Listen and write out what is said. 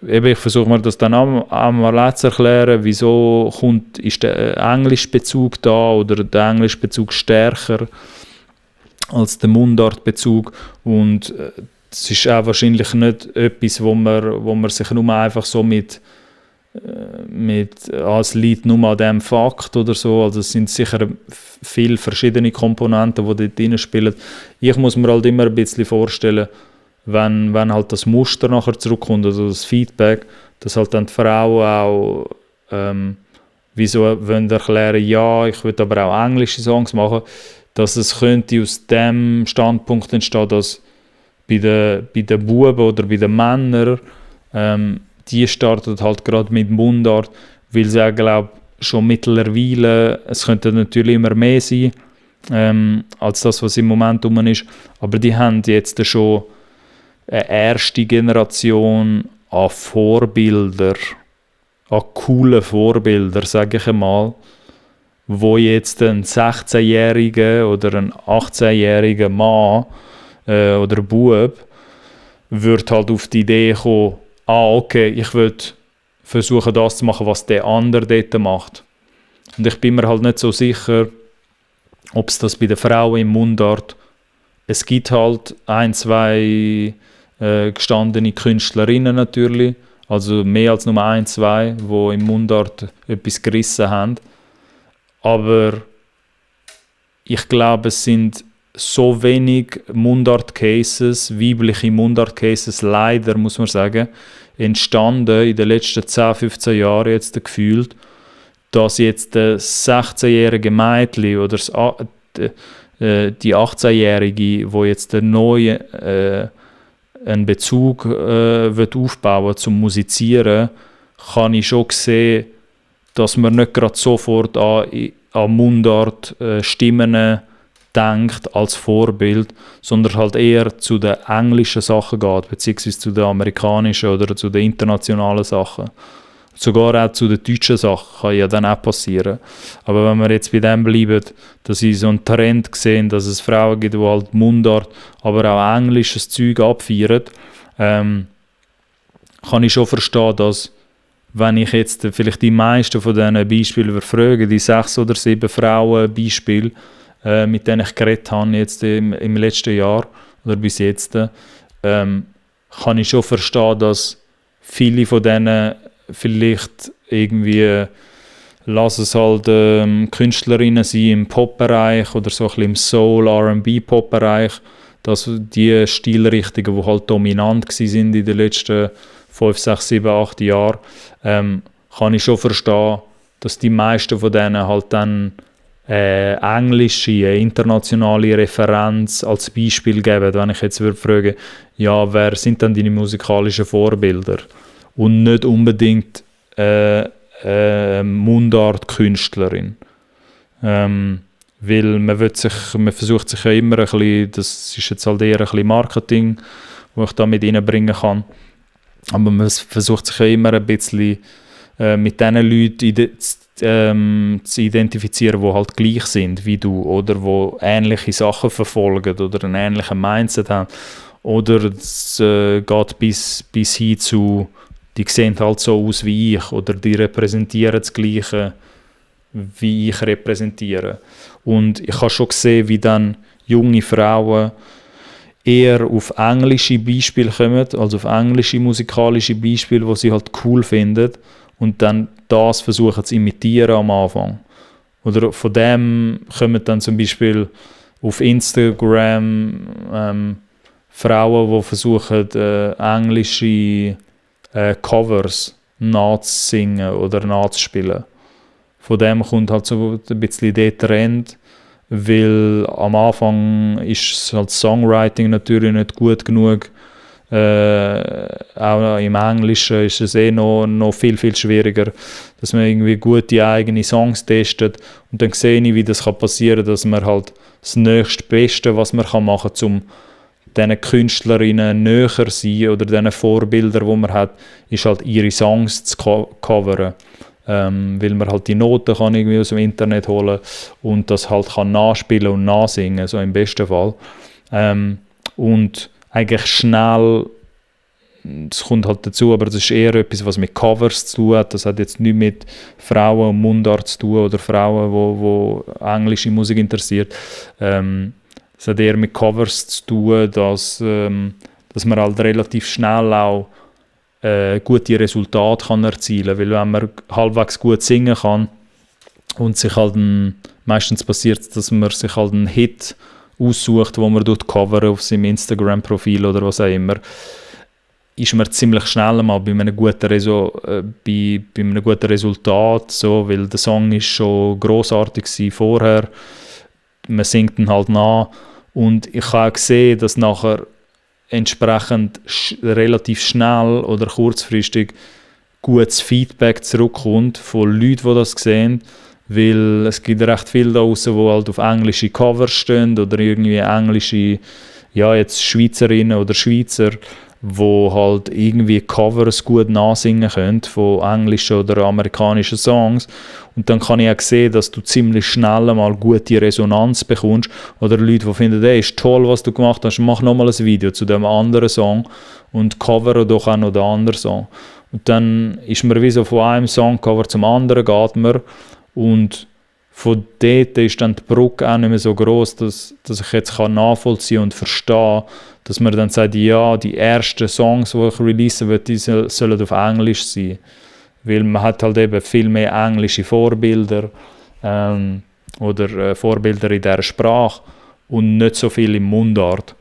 eben, ich versuche mir das dann einmal zu erklären, wieso ist der englische Bezug da oder der englische Bezug stärker als der Mundartbezug. Und es ist auch wahrscheinlich nicht etwas, wo man sich nur einfach so es liegt nur an diesem Fakt oder so. Also es sind sicher viele verschiedene Komponenten, die dort drin spielen. Ich muss mir halt immer ein bisschen vorstellen, wenn halt das Muster nachher zurückkommt, also das Feedback, dass halt dann die Frauen auch wieso wollen erklären, ja, ich will aber auch englische Songs machen, dass es könnte aus dem Standpunkt entstehen, dass bei den Buben oder bei den Männern die startet halt gerade mit Mundart, weil sie auch, glaube schon mittlerweile, es könnte natürlich immer mehr sein, als das, was im Moment rum ist, aber die haben jetzt schon eine erste Generation an Vorbilder, an coolen Vorbilder, sage ich einmal, wo jetzt ein 16-jähriger oder ein 18-jähriger Mann oder Bub wird halt auf die Idee kommen, okay, ich will versuchen, das zu machen, was der andere dort macht. Und ich bin mir halt nicht so sicher, ob es das bei den Frauen im Mundart, es gibt halt 1, 2 gestandene Künstlerinnen natürlich, also mehr als nur 1, 2, die im Mundart etwas gerissen haben. Aber ich glaube, es sind so wenig Mundart-Cases, weibliche Mundart-Cases, leider, muss man sagen, entstanden in den letzten 10, 15 Jahren jetzt gefühlt, dass jetzt der 16-jährige Mädchen oder die 18-jährige, wo jetzt der neue einen Bezug wird aufbauen zum Musizieren, kann ich schon sehen, dass man nicht gerade sofort an Mundart Stimmen denkt als Vorbild, sondern halt eher zu den englischen Sachen geht, beziehungsweise zu den amerikanischen oder zu den internationalen Sachen. Sogar auch zu den deutschen Sachen kann ja dann auch passieren. Aber wenn wir jetzt bei dem bleiben, dass ich so einen Trend gesehen, dass es Frauen gibt, die halt Mundart, aber auch englisches Zeug abfeiern, kann ich schon verstehen, dass wenn ich jetzt vielleicht die meisten von diesen Beispielen überfrage, die 6 oder 7 Frauen Beispiele, mit denen ich geredet habe jetzt im letzten Jahr oder bis jetzt, kann ich schon verstehen, dass viele von denen vielleicht irgendwie, lass es halt Künstlerinnen sein im Pop-Bereich oder so ein bisschen im Soul-, R&B-Pop-Bereich, dass die Stilrichtungen, die halt dominant waren in den letzten 5, 6, 7, 8 Jahren, kann ich schon verstehen, dass die meisten von denen halt dann englische, internationale Referenz als Beispiel geben. Wenn ich jetzt würde fragen, ja, wer sind dann deine musikalischen Vorbilder? Und nicht unbedingt Mundart-Künstlerin. Weil man versucht sich ja immer ein bisschen, das ist jetzt halt eher ein bisschen Marketing, wo ich da mit reinbringen kann, aber man versucht sich ja immer ein bisschen mit diesen Leuten zu identifizieren, die halt gleich sind wie du oder die ähnliche Sachen verfolgen oder einen ähnlichen Mindset haben. Oder es geht bis hin zu, die sehen halt so aus wie ich oder die repräsentieren das Gleiche, wie ich repräsentiere. Und ich habe schon gesehen, wie dann junge Frauen eher auf englische Beispiele kommen, also auf englische musikalische Beispiele, die sie halt cool finden und dann das versuchen zu imitieren am Anfang. Oder von dem kommen dann zum Beispiel auf Instagram Frauen, die versuchen, englische Covers nachzusingen oder nachzuspielen. Von dem kommt halt so ein bisschen der Trend, weil am Anfang ist halt Songwriting natürlich nicht gut genug. Auch im Englischen ist es noch viel, viel schwieriger, dass man irgendwie gute eigene Songs testet. Und dann sehe ich, wie das passieren kann, dass man halt das nächste Beste, was man machen kann, um diesen Künstlerinnen näher zu sein oder diesen Vorbildern, die man hat, ist halt ihre Songs zu covern. Weil man halt die Noten kann irgendwie aus dem Internet holen und das halt kann nachspielen und nachsingen, so im besten Fall. Und eigentlich schnell das kommt halt dazu, aber das ist eher etwas, was mit Covers zu tun hat. Das hat jetzt nichts mit Frauen und Mundart zu tun oder Frauen, wo englische Musik interessiert. Es hat eher mit Covers zu tun, dass man halt relativ schnell auch gute Resultate kann erzielen kann. Weil wenn man halbwegs gut singen kann und sich halt meistens passiert es, dass man sich halt einen Hit aussucht, wo man covern auf seinem Instagram-Profil oder was auch immer, ist man ziemlich schnell mal bei einem guten, bei einem guten Resultat, so, weil der Song ist schon grossartig vorher, man singt ihn halt nach und ich habe auch gesehen, dass nachher entsprechend relativ schnell oder kurzfristig gutes Feedback zurückkommt von Leuten, die das sehen, weil es gibt recht viele da draussen, die halt auf englische Covers stehen oder irgendwie englische, ja jetzt Schweizerinnen oder Schweizer, die halt irgendwie Covers gut nachsingen können von englischen oder amerikanischen Songs. Und dann kann ich auch sehen, dass du ziemlich schnell mal gute Resonanz bekommst. Oder Leute, die finden, hey, ist toll, was du gemacht hast, mach nochmal ein Video zu dem anderen Song und covere doch auch noch den anderen Song. Und dann ist man wie so von einem Songcover zum anderen geht man. Und von dort ist dann die Brücke auch nicht mehr so groß, dass ich jetzt nachvollziehen und verstehen kann, dass man dann sagt, ja, die ersten Songs, die ich releasen will, die sollen auf Englisch sein. Weil man hat halt eben viel mehr englische Vorbilder oder Vorbilder in dieser Sprache und nicht so viel im Mundart.